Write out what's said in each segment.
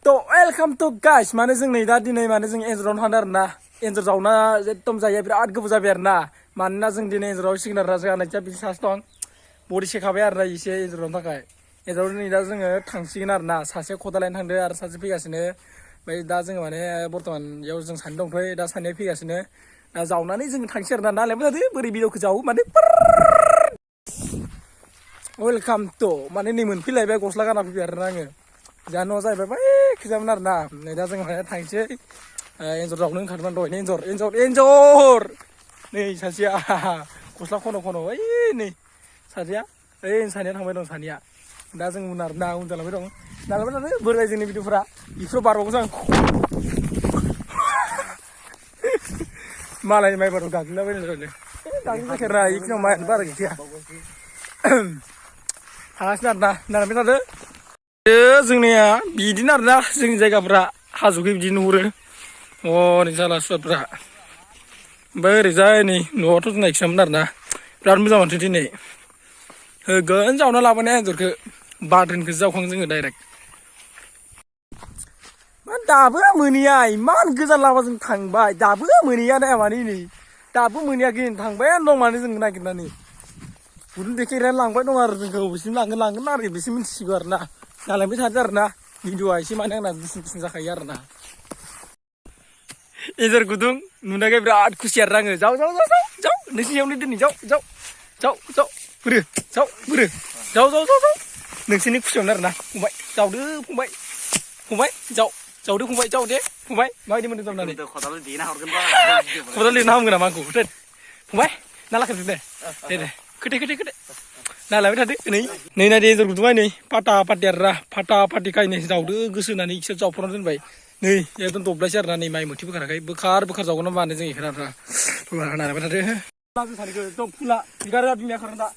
तो welcome to guys माने जों नै दा दिनै माने जों एन्जरावनो थांदों आरोना एन्जर जावना एकदम जायगा बिराद गोबाव जाबाय आरोना मानोना जों दिनै एन्जराव सिगोन आरोना जोंहा नैथिया बिदि सासे दं बडि सेखाबाय आरोना एसे एन्जरावनो थाखाय एन्जराव दिनै दा जोङो थांसिगोन आरोना सासे खदाल लायनो थांदों आरो सासे फैगासिनो ओमफ्राय दा जोङो माने बर्थमान बेयाव जों सानै दंथ'यो दा सानैया फैगासिनो दा जावनानै जों थांसै आरोना नालायबो थादो बोरै भिडिअखौ जावो माने वेलकाम टु माने नै मोनफैलायबाय गस्ला गानना फैबाय आरोना आङो दा न'आ जाहैबाय बै खिजामोन आरोना नै दा जों माने थांसै एन्जर जावनो ओंखारदोंमोन दहायनो एन्जर नै सासेया गस्ला खन' ओइ नै सासेया ओइ सानैया थांबाय दं सानैया दा जों उन आरोना उन जालांबाय दं नालायबाय थादो बोराय जोंनि भिडिअफोरा बेफोराव बारबावगोन आं मालायनि माइ बाराव गाग्लिलाबायनो रोंदों गाग्लिनो जाखेरा इखिनियाव माइयानो बारा गैखाया थांगासिनो आरोना नालायबाय थादो जोंनिया बिदिनो आरोना जोंनि जायगाफ्रा हाजोखौ बिदि नुहुरो नै जाला सुवादफ्रा ओमफ्राय ओरैजाय नै न'आवथ' जोंना खियामोन आरोना बिराद मोजां मोनथो दिनै होगोन जावना लाबोनाय एन्जरखौ बाथोनखौ जावखां जोङो डाइरेक्ट दाबो मोनैया इमान गोजान लामा जों थांबाय दाबो मोनैया नाया माने नै दाबो मोनैयाखै थांबायानो दं माने जों नागिरनानै गुदुं देखेग्राया लांबाय दं आरो जोंखौ बबेसिम लांगोन आरो बेसिम मिन्थिसिगौ आरोना नालायबाय थादो आरोना भिडिअआ एसे माने आंना गुसुं जाखायो आरोना एन्जर गुदुं नुनायखाय बिराद खुसि आरो आङो जाव नोंसिनियावनो दिनै जाव बोरो नोंसोरनि खुसियावनो आरोना फंबाय जावदो फंबाय जावदो फंबाय जाव दे फंबाय माबायदि मोनदों जावनानै खदाल लिरना हामगोन नामा आंखौ फंबाय ना लाखोदो दे खोथे नालायबाय थादो नै नायदो एन्जर गुदुङा नै फाटा फाटि खायनो जावदो गोसो होनानै इसोर जावफोरनानै दोनबाय नै एकदम दब्लायसै आरोना नै माइ मोथि बोखाराखै बोखार जावगोन होनबा जों इखौ आरोना नालायबाय थादो जों सानैखौ एकदम फुला बिगार बिमाया खारन दा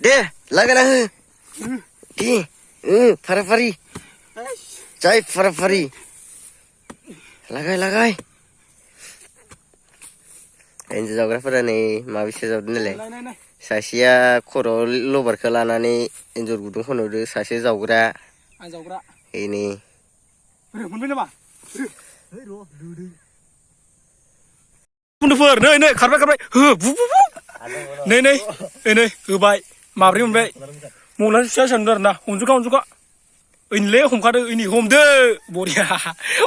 दे लागायना हो दे फाराफारि जाय फाराफारि लागाय एन्जर जावग्राफोरा नै माबेसो जावदों नालाय सासेया खर'आव लबारखौ लानानै एन्जर गुदुं खन'दो सासे जावग्रा आं जावग्रा नै मोनबाय नामा बुन्दुफोर नै खारबाय हो बु नै होबाय माब्रै मोनबाय मलाय फिसा सानदों आरोना हमजुखा ओइनोलै हमखादो ओइनि हमदो बरिया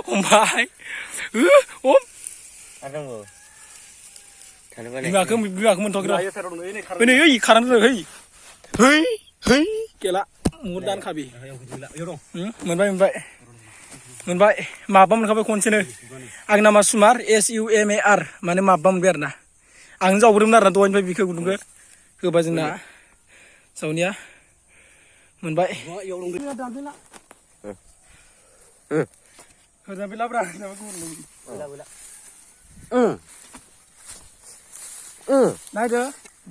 हमबाय बिमाखौ मोनथ'वाखै नै ओइ खारनानै दोनो है गेला मुर दानखाबि मोनबाय माबा मोनखाबाय खनसेनो आंनि नामा सुमार SUMAR माने माबा मोनबाय आरोना आं जावग्रोमोन आरोना दहायनिफ्राय बिखौ गुदुंखौ होबाय जोंना जावनिया मोनबाय नायदो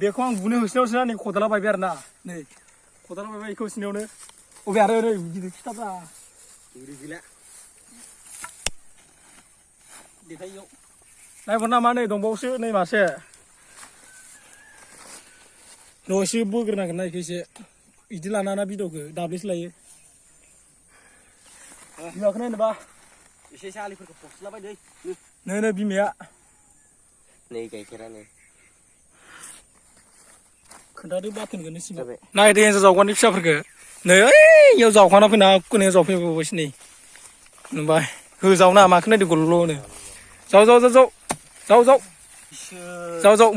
बेखौ आं बुनो होसिनायावसो नै खदाला बायबाय आरोना नै खदाला बायबाय बेखौ होसिनायावनो अबे आरो नै गिदिर खिथाब्रा नायबो नामा नै दंबावोसो नै मासे दहायसो बोग्रोनांगोन ना इखौ एसे बिदि लाना भिडिअखौ दाब्लेसो लायो बिमाखौ नायनोबा एसे आलिफोरखौ फस्लाबायदै नै बिमाया नै गाइखेरानो खोन्थादो बाथोनखौनो सिगां नायदो एन्जर जावगानि फिसाफोरखौ नै ओइयाव जावखाना फैना कोनायाव जावफैबावबायसो नै नुबाय होजावना माखौ नायदो गल'नो जाव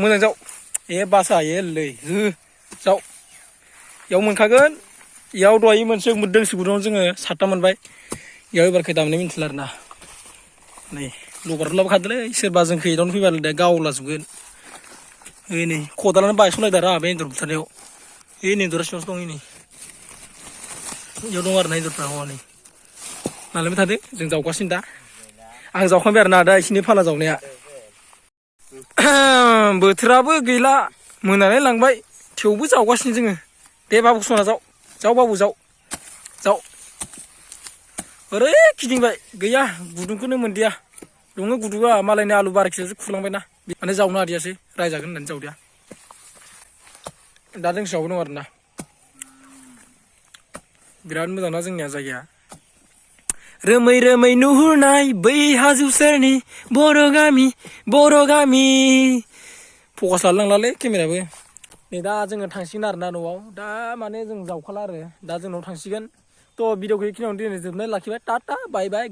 मोजां जाव बासा लै जाव इयाव मोनखागोन इयाव दहाय मोनसे मोनदोंसो गुदुङाव जोङो 7टा मोनबाय इयाव एबारखौ दामनाय मिन्थिला आरोना नै लबारखौ लाबोखादोलै सोरबा जोंखौ एदावनो फैबा गावलाजोबगोन ओइ नै खदालानो बायस'लायदों आरो बे एन्जर बुथारनायाव एन्जरा सिङावसो दं नै इयाव दं आरोना एन्जरफ्रा हनै नालायबाय थादो जों जावगासिनो दा आं जावखांबाय आरोना दा इसिनि फाला जावनाया बोथोराबो गैला मोनालाय लांबाय थेवबो जावगासिनो जोङो दे बाबु सना जाव बाबु जाव ओरै गिदिंबाय गैया गुदुंखौनो मोनदिया दङ गुदुङा मालायनि आलु बाराखिसो खुलांबायना माने जावनो हादियासै रायजागोन होननानै जावदिया दा जों जावनो दं आरोना बिराद मोजांना जोंनिया जायगाया रोमै रोमै नुहुरनाय बै हाजो सेरनि बर' गामि फकास लालांलालै केमेरायाबो नै दा जोङो थांसिगोन आरोना न'आव दा माने जों जावखाला आरो दा जों न'आव थांसिगोन थ' भिडिअखौ बेखिनियावनो दिनै जोबनाय लाखिबाय टाटा बाय बाय